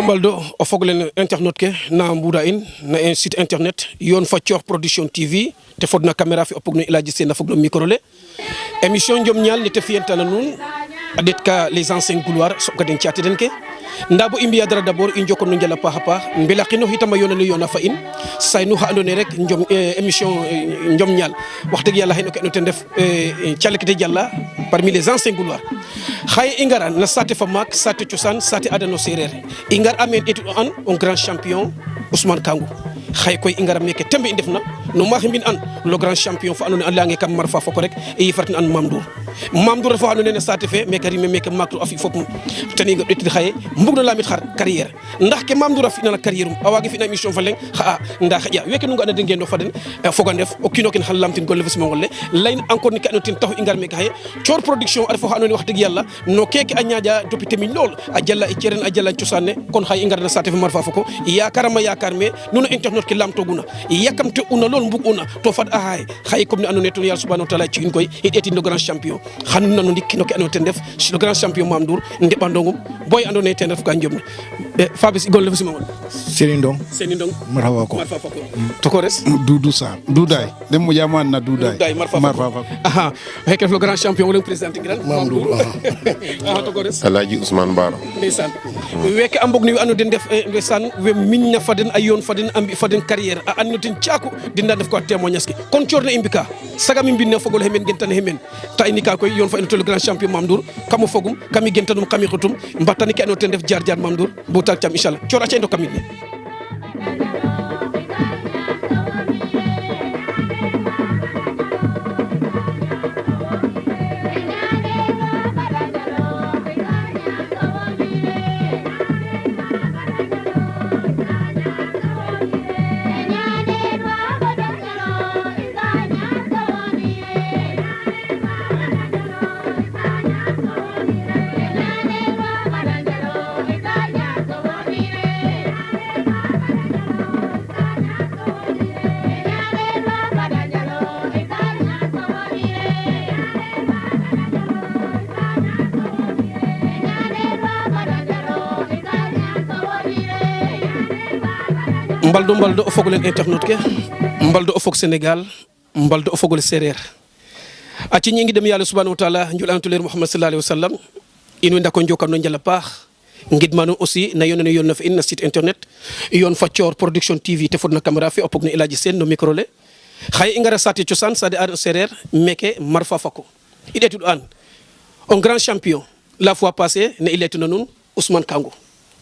mbaldo o foglen internet ke na mbuda in na un site internet yon fa Thior production TV te fodna caméra fi o pogno ilaji sen na fogno micro le émission jom ñal ni te fiyentana nun adet ka les anciens couloirs so gaden ciati den ke ndabo imbiya dara d'abord in jokko no jala paha pa mbelakino hitama yonale yona fa in say nu ha andone rek jom émission jom ñal wax deug yalla hayno ke no ten def cialekete jalla parmi les anciens couloirs xay ingara na sate fa mak sate ciosan sate adano serer ingar amen etu an un grand champion Ousmane Kangou xay koy ingara meke tembe indefna no ma xembin an le grand champion fa andone an lange kam marfa foko rek e yifartin an Mamdour fa andone ne sate fe me karime meke makru afi fop tani nga betti xaye mbugno lamit xar carrière ndax ke Mamdour afi na carrière awagi fi na émission fa leng xa ndax ya weke nu nga ande ngendo fa den foga ndef o kino ken xal lamtin golle fes mongol le layn encore ni kanu tin taxu ingar meke xaye Thior production ar fo andone wax deug yalla no keke a ñaaja depuis min lol a jalla e cieren a jalla ciosane kon xay ingar na sate fe marfa foko yakarama yakar me nuno internet ke lamtoguna yakamte una lol mbug una to fad a hay xay comme ni andone to yalla subhanahu wa ta'ala ci in koy eti no grand champion xanu nanu ndikki no ke andone ten def le grand champion Mamdour ndebandongum boy andone ten def ka njom Fabrice igol le fuma Seni Ndong marfa fako to ko res Doudou Sarr Douday dem mo yaman na Douday marfa fako aha heke le grand champion wala président grand Mamdour aha to ko res Alhaji Ousmane Bara ndeysaan weke ambog ni ando den def ndeysaan we minna faden ayon faden ambi faden carrière a annotin ciaku dinda def ko témoignage ki kon Thior na imbika saga min binne fogol hemen gentan hemen ta inika koy yon fa en to le grand champion Mamdour kamo fogum kami gentanum kami xutum mbatani ke anoten def jaar Mamdour bo tak cam inshallah Thior a cendo kamit ne mbaldo o fogole internet ke mbaldo o fog Sénégal mbaldo o fogole serer a ci ñi ngi dem yalla subhanahu wa ta'ala njulantu leer Muhammad sallallahu alayhi wasallam inu ndako njokam no njala paax ngidmanu aussi na yonene yon na fa in na site internet yon fa Thior production TV te fodna camera fi opok ni ilaji sen no micro le xay ingara sati ciosan sade ar serer meke marfa fako idetu an un grand champion la fois passée ne iletu nanun Ousmane Kangou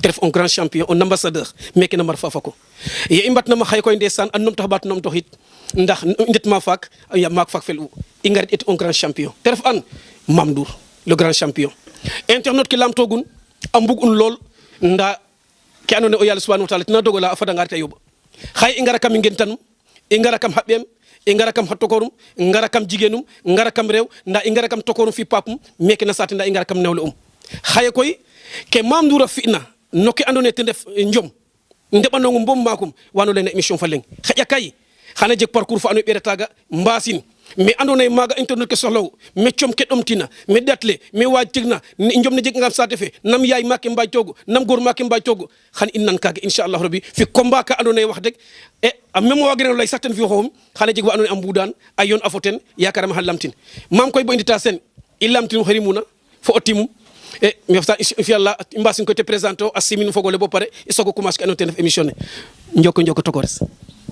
tref un grand champion un ambassadeur meke na marfa fako ye imbat na ma xay koy ndesan an num tax bat num toxit ndax ndet ma fak ya mak fak fel ingarit et un grand champion tref an Mamdour le grand champion internet ki lam togun ambug un lol nda ke andone o yalla subhanahu wa ta'ala tina dogola afada ngarta yoba xay ingara kam ngentanum ingara kam habbem ingara kam hattokorum ngara kam jigenum ngara kam rew nda ingara kam tokorum fi papum meke na sati nda ingara kam nawle xay koy ke Mamdour fina noki andone te def njom ndebanongo mbom makum wano len émission fa leng xaja kay xana jeg parcours fa ando beretaga mbasin mais andone maga internet ke soxlaw me ciom ke domtina me datle me wajtigna njom ne jeg ngam sate fe nam yaay makke mbay togo nam gor makke mbay togo xan innan kaga inshallah rabbi fi combat ka andone wax deg e même wagene lay certaine fi xom xana jeg wa andone am budan ay yon afoten yakaram halamtin mam koy bo indita sen ilamtin xarimuna fo otimum e mi fata inshallah mbasin ko te présento asimin fogole bo pare isogo commence ko anoten def émission ne njoko tokores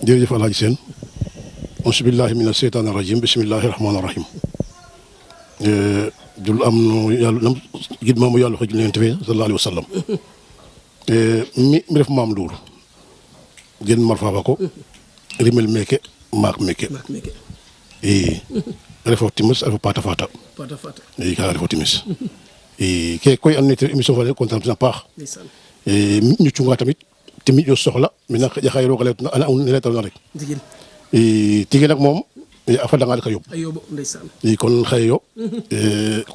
jërëjëf Alhaji Sène auzu billahi mina sheytaani rajim bismillahi rahmaani rahim jul am no yàlla nam gidma mo yàlla xajul leen tefe sallallahu alayhi wa sallam mi ref Mamdour gen marfa ko rimel meke maak meke refo timus refo pata e kaga refo timis ke koy and naye ten émission fa ne content na paax ñu cunga tamit te mi yo soxla mina xaye roga lay ana ne lay rek tige nak moom a fadanga rek a yóbbu kon xaye yo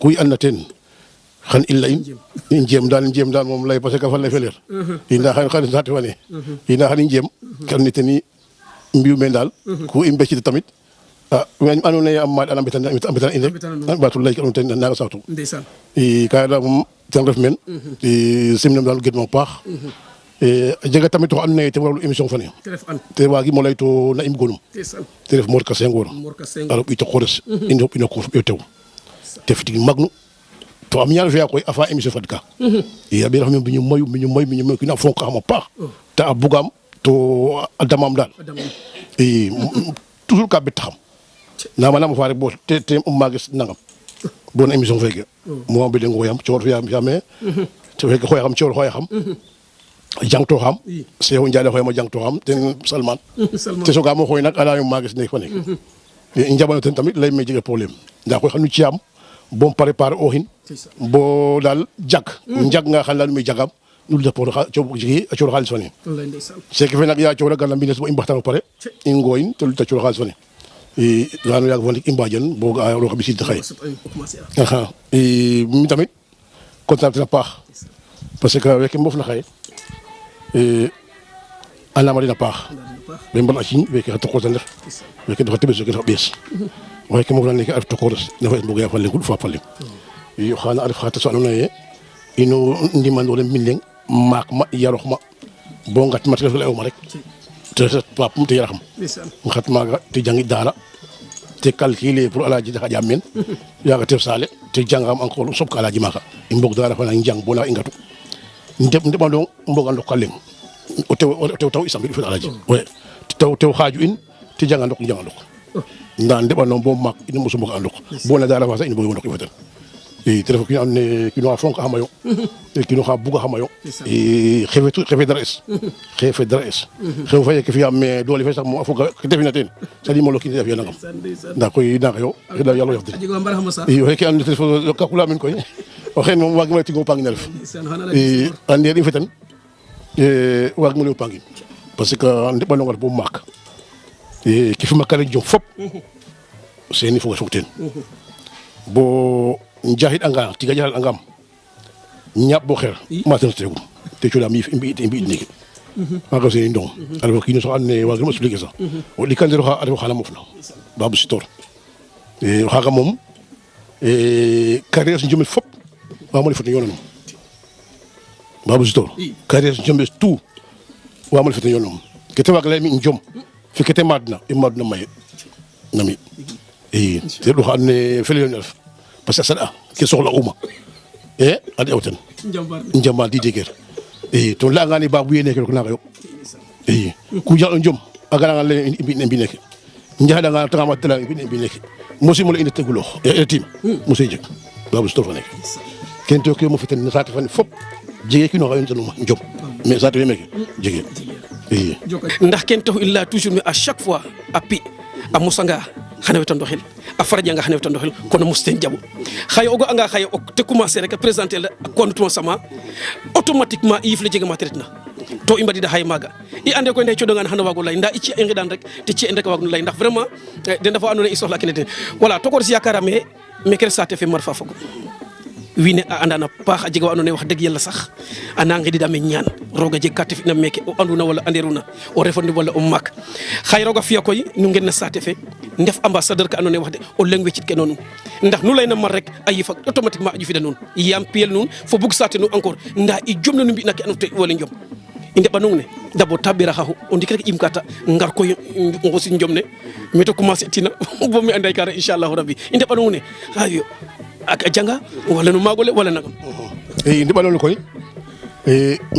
kuy and na ten xan i ley'in i njeem daal moom lay parce que fa lay feleer i nda xan saate fane i nda xan i njeem ke and naye ten i mbi'u meen daal ku i mbecit tamit we andoona yee a maaɗ an a mbetan in rek a ɓaatu lay ke andoona ten naaga saxtu i kaaga daal moom ten ref meen simnam daal gidma paax a jega tamit oxa andoona yee ten waralu émission fane te waagimo lay to na im gonum te ref Mor Ka Senghor a ref ɓiy Tokores in fop ino koor ɓeew tew te fitig magnu to am ñaan fi'a koy a fa émission fadka i a ɓeera fa mbiñu mayu kiin a fonkaxam a paax te a bugaam to a damaam daal i toujours ka betaxam namanam fa rek bo te magis nangam bon émission feke mo be dengo yam cior fiam fiame te feke xoyam cior xoyam jangto xam sew ndiale xoyam jangto xam ten Salman te soga mo xoy nak ala yo magis nek fa nek njabano ten tamit lay me jege problème nda koy xanu ci am bon préparer o hin bo dal jak nga xalal mi jagam nous le pour jigi cior xalis fa nek c'est que fe nak ya cior galam bines bo imbaxtano pare ingoyin te lu ta cior xalis fa nek i lanu yaag fo ndik i mbajan bo ga roxa ɓisid xaye mi tamit content na paax parce que weke moof na xaye a naama den a paax we mban a ciiñ weke xa Tokores a ndef weke ndefa teɓes weke ndefa ɓees weke moof na neke a ref Tokores nafa es mboge fa leŋ fa fa leŋ i oxaana a ref xa taso andoona yee ino ndimandole mbin leŋ maak ma yarox ma bo ngat ma te ref ley'uma rek te papum te yaraxam ngat maaga te jangit daara te calculer pour Alaaji xaƴaam meen yaaga tef saale te jangam encore soɓ ka Alaaji maaga i mbog daara fana njang bo na i ngatu ndeɓandong mboga ndok ka leŋ o tew taw i sambil fel Alaaji tew xaaju in te janga ndok njanga ndok nda ndeɓandong bo maak ino mosu mboga a ndok bo na daara fa sax ino mboga ndok i fo ten i te ref kiin andoona yee kiin oxa fonka xama yo kiin oxa buga xama yo xefe dara es xew fa yeke fi'aam mais doole fe sax mo a foga ke te fina teen saɗimo lo kiin te fi'a nangam nda koy naaga yo xeɗa yalo yaf den i o xeke andoona yee ten ka xula min koy o xeen moom waagimo lay tig o pangin a ref i andeer i fetan waagimo lay o pangin parce que ndeɓandong a ref bo maak ke fima kare jom fop seeni foga fog teen bo njahid anga tiga jahal angam ñaap bo xer ma tan tegum te cola mi mbi neke maga se ndong alors kino so anne wa gam expliquer ça o dikandero xa adef xala mofna babu sitor o xaga mom carrière njome fop wa mo defat yoonam babu sitor carrière njome tout wa mo defat yoonam ke te wag lay mi njom fi ke te madna e madna may nami te do xane fel yoon parce que sada ke soxla uma ade awten njambar di deger to la ngani babu yene ke ko naga yo ku jalo njom agara ngal mbi nek njahada nga tama tala mbi nek musimo la indi tegulo tim musay jek babu stofa nek ken to ke mo feten na sata fan fop jege ki no xayon tanuma njom mais sata wemeke jege ndax ken to illa toujours mais à chaque fois api a musanga xana wetan doxil a faraja nga xana wetan doxil kono musten jabu xaye ogo anga xaye o te commencer rek présenter la kontu sama automatiquement yif le jega matretna to i mbadida xaye maga i ande koy ndey codonga xana wago lay nda i ci i ngidan rek te ci en rek wago lay ndax vraiment den dafa andona i soxla kene den voilà to ko si yakara me kere sate fe mar fa fogo wiine a andana paax a jega wa andoona yee wax dëgg yàlla sax a na nqidida me ñaan roog a jeg ka te fi'na meeke o anduna wala anderuna o refandi wala o maak xaye roog a fi'a koy nu ngen na saate fe ndef ambassadeur ka andoona yee wax de o leŋ wecit ke noonu ndax nu layna mar rek a yifa automatiquement a ƴufida nuun yaam piyel nuun fo bug saate nu encore ndaa i jom ne nu mbi'na ke andoona yee wala njom i ndeɓanong ne d'abord ta ɓeeraxaxu o ndik rek im kata ngar koy ngosin njom ne me ta commencer tina bo mi anday kara inchallahu rabbi i ndeɓanong ne xayo ak janga wala no magole wala nagam ndiɓanol koy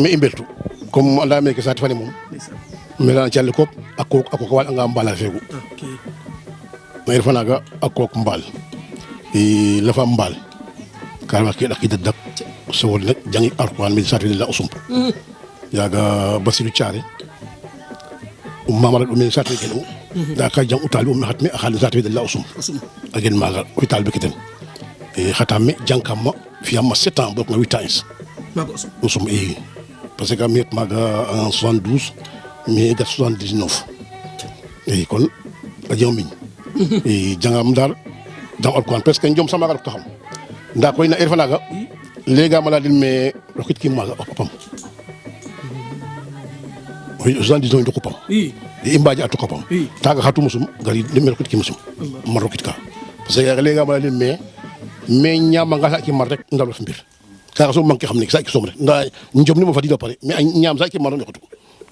me i mbeltu comme anda meke saate fane moom mela calle koop a kook wal anga mbala feegu ma i refa naga a kook mbaal lafa mbaal ka refa ke ɗakida dak sowol nak jangi alquran me saate fene la o sump yaga Basiru Thiaré mamara ɗum men saate fene nda ka jang utal ɗum xat me a xaal saate fene la o sump a gen maaga hôpital be keten e xatame jangkama fiyama 7 ans bok na 8 ans maga usum parce que mi maga en 72 mi gat 79 kon a jom miñ jangam dal jam alquran presque njom sama gal ko xam nda koy na erfanaga lega mala din me rokit ki maga opam 79 ndo kopam imbaji atu kopam taga khatu musum gali dem rokit ki musum ma rokit ka parce que lega mala din me ñama nga sa ki mar rek ndal fi mbir ka so manki xamni sa ki som rek nda njom ni mo fadi do pare mais ñam sa ki mar ndokatu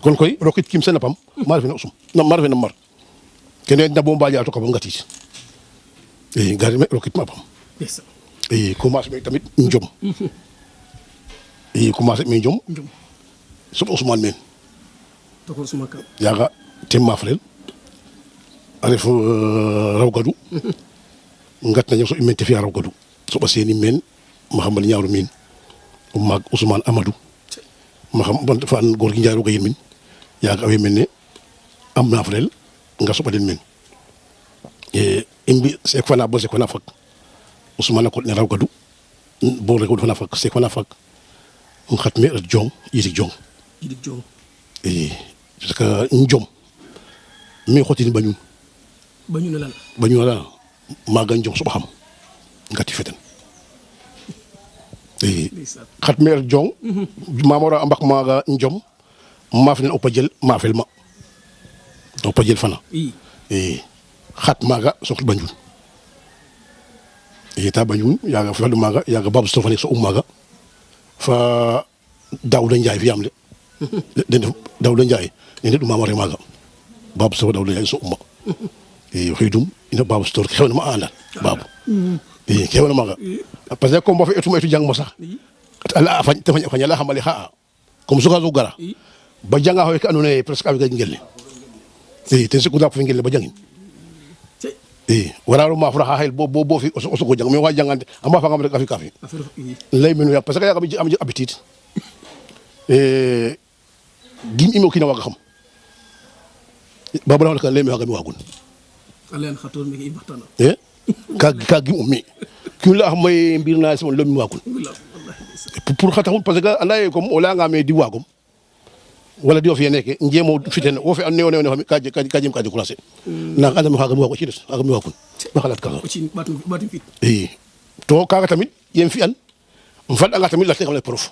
kon koy rokit kim senapam mar fi na usum na mar fi na mar kene da bo mbaji atu kopam ngati gari me rokit mapam commencé mais tamit njom commencé mais njom so Ousmane men to Ousmane ka yaga temma frel aref raw gadu ngat nañu so imente fi raw gadu so ba seni men ma xamal ñaaru min mag Ousmane Amadou ma xam ban fan gor gi ñaaru gayeen min yaga awe melne am na frel nga so ba den men imbi se ko na bo se ko na fak Ousmane ko ne raw gadu bo rek ko na fak se ko na fak on khatme jong yidi jong parce que njom mi xotini bañun la maga njom suba xam ngati feten khatme jong mamora ambak maga njom maflen opajel mafel ma opajel fana khat maga soxl bañun ta bañun yaga falu maga yaga babu stofane so maga fa Dawda Njaay fi am de den Dawda Njaay ne dum mamare maga babu so Dawda Njaay so umma xidum ina babu stor xewna ma andal babu xewna maga parce que comme bo fa etuma etu jang mo sax ala fa fa la xamali xa comme suka zo gara ba janga hoy ka anone presque avec ngel te se ko da fa ngel ba jangin wala ma fura xel bo fi o ko jang mais wa jangante amba fa ngam rek afi kafi lay menu ya parce que ya am habitude gim imo kina waga xam babala wala ka lay mi waga mi wagun alen khator mi ibatana ka gim ummi ki la xam may mbir na sama lomi wagun pour xataxul parce que anday comme wala nga me di wagum wala di fi nekk njemo fiten wo fi an neew xam ka jëm ka di classer na nga ma xaga mi wago ci des aga mi wagun ba xalat ka ci batum fit to kaga tamit yem fi an fal nga tamit la xam ne prof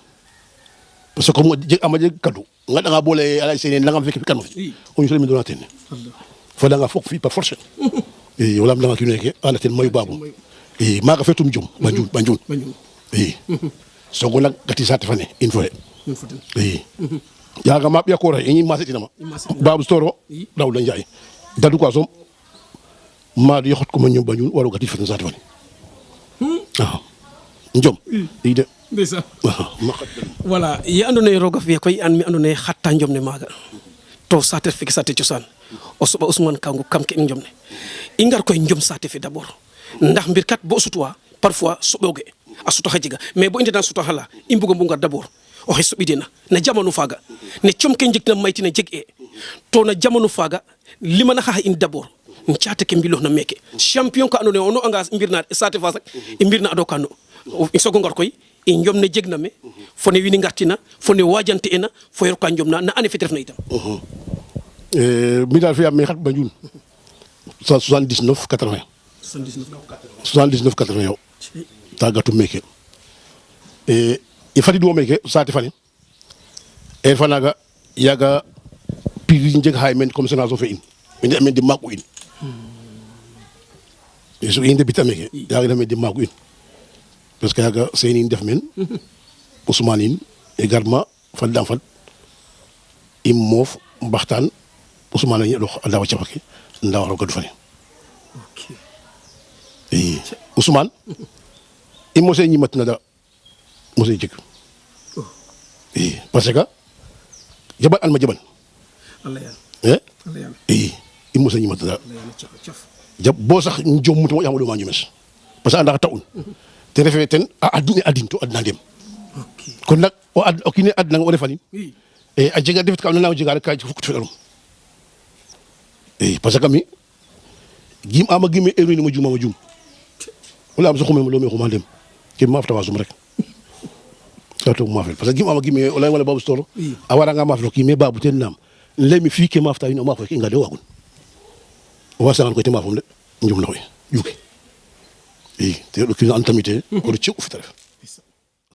parce que mo amaje kadu nga da nga bolé ala sene la nga fekk kan fi on ñu mi do na ten fa da nga fokk fi par force wala nga ki nekk ala ten moy babu ma nga fetum jom banjun so go nak gati sat fa ne une fois ya ga ma biya ko ra ñi ma setina ma babu storo daw la njaay dadu ko som ma di xot ko ma ñom banjun waro gati fa sat fa ne njom ide ndesa voilà yi andone roga fi koy an mi andone khatta njom ne maga to sate fi sate ciosan o soba Ousmane Kangu kam ke njom ne ingar koy njom sate fi d'abord ndax mbir kat bo sutwa parfois soboge asuto hajiga mais bo indi dan suto hala imbugo bunga d'abord o xi sobidina na jamanu faga ne chomke njikna maytina jege to na jamanu faga limana ha in d'abord nchaate ke mbilo na meke champion ko andone ono anga mbirna sate fa sak mbirna ado kanu sogo ngar koy e njomne jegna me fone wini ngartina fone wajante ena fo yor ka njomna na ane fitref na itam mi dal fi am mi xat banjun 79 80 79 80 yo tagatu meke e fadi do meke sati fani e fanaga yaga piri njeg hay men comme sénation fe in inde men di maku in e so inde bitameke yaga men di maku in parce que yaga seyni def men Ousmane in également fal dam fal im mof mbaxtan Ousmane ñu dox dawa ci fakki ndaw ro gadu fane Ousmane im mo sey ñi mat na da mo sey jek parce que jabal alma jabal Allah ya im mo sey ñi mat da jab bo sax ñu jom mutu mo yamul ma ñu mes parce que ndax taun te refé ten adin to adna dem kon nak o kine adna o refani a jega defet ka na jega rek ka ci fukk ferum parce que mi gim ama gimi eru ni ma jum wala am so xumem lo me xuma dem ki maaf tawa sum rek kato maafel parce que gim ama gimi wala babu storo awara nga maaflo ki me babu ten nam lemi fi ke maafta ino maafo ki ngale wagun wasangan ko te maafum de njum na koy yuki te do ki antamité ko ci u fi taref